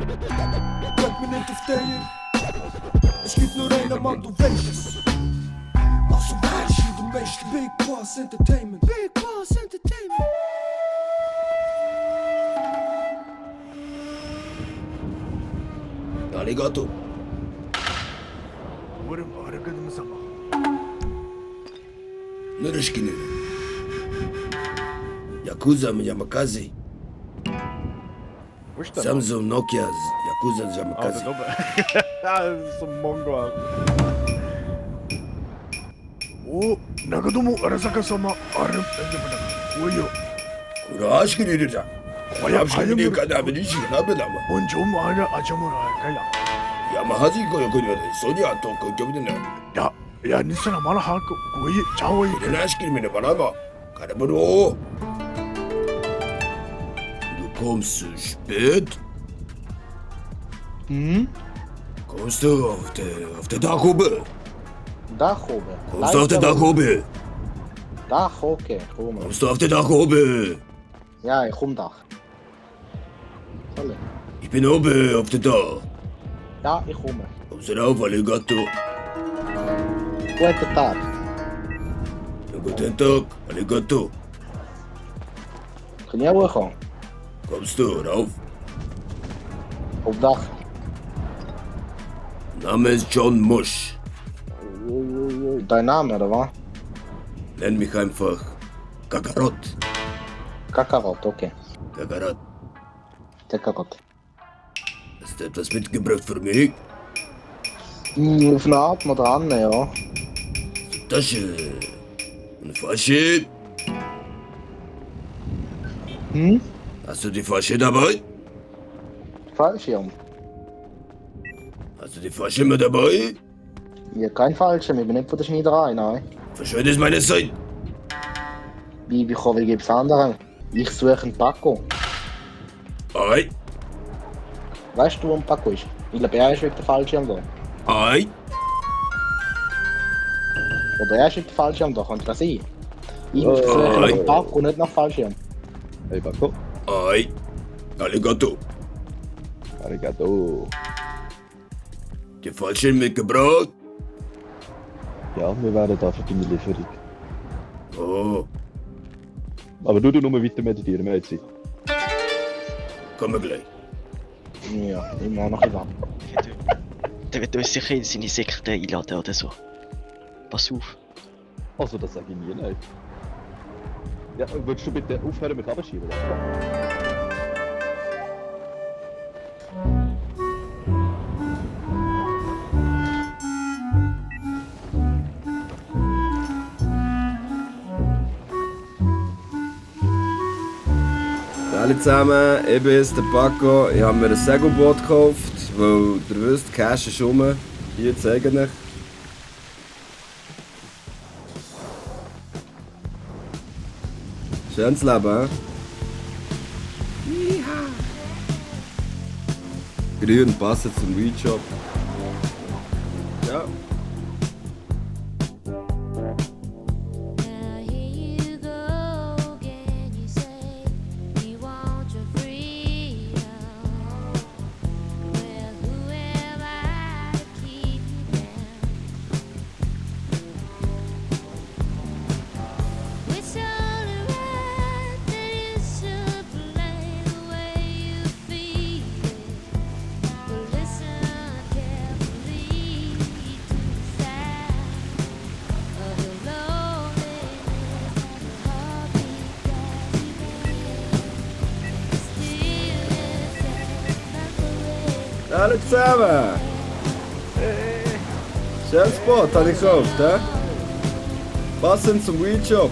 Bleib mir nicht auf der. Es gibt nur einen Mann, du weißt es. Also weißt du, du weißt Big Bas Entertainment. Big Bas Entertainment. Arigato. Narishkine. Yakuza Yamakaze. Wo ist der? Samsung, Nokia, Yakuza Yamakaze. Da oben. Das ist so ein Mongo. Oh, Nagadomo, Arasaka-sama, Oyo. Kurashkine da. Kurashkine kada bilishi nabelama. Bonjour, Ara, Ajamura, Kaya. Yamahazi ko yokoyo de Sonia to ko jobdena. Ja, nicht so normal Haku. Ui, ciao. Kurashkine mine banama. Karaburo. Du kommst zu spät? Hm? Kommst du auf der Dachhaube? Dachhaube. Kommst du auf der Dachhaube? Dach, okay, komm. Kommst du auf der Dachhaube? Ja, ich komm Dach. Soll Ich bin oben auf der Dach. Ja, ich komme. Kommst du rauf, Arigato? Guten Tag. Ja, guten Tag, Arigato. Kann ich auch kommen? Kommst du rauf? Auf Dach. Name ist John Mich. Dein Name, oder was? Nenn mich einfach Kakarot. Kakarot, okay. Kakarot. Kakarot. Hast du etwas mitgebracht für mich? Auf eine Art mal dran, ja. Tasche. Eine Flasche. Hm? Hast du die Flasche dabei? Fallschirm. Hast du die Flasche mit dabei? Ja, kein Fallschirm, ich bin nicht von der Schneiderei, nein. Verschwendest meine Zeit. Wie gibt's andere? Ich suche einen Paco. Ei, Weißt du, wo ein Paco ist? Ich glaube, er ist wegen der Fallschirm da. ei. Oder er ist wegen der Fallschirm da, könnte das sein? Ich suche nach einem Paco, nicht nach Fallschirm. Hey Paco. Ei. Arigato. Arigato. Die Fallschirm mitgebracht? Ja, wir wären da für deine Lieferung. Oh, Aber du nur weiter meditieren, wir haben Zeit. kommen wir gleich. Ja, immer noch ein bisschen. Der wird uns sicher in seine Sekte einladen oder so. Pass auf. Also, das sage ich nie, nein. Ja, würdest du bitte aufhören mit Abschieben? Hallo zusammen, ich bin's, der Paco. Ich habe mir ein Segelboot gekauft, weil ihr wisst, Cash ist rum. Hier zeige ich euch. Schönes Leben, hä? Grün passen zum Weedshop. Ja. Hallo zusammen! Schönes Boot habe ich gekauft, hä? Passend zum Weedshop.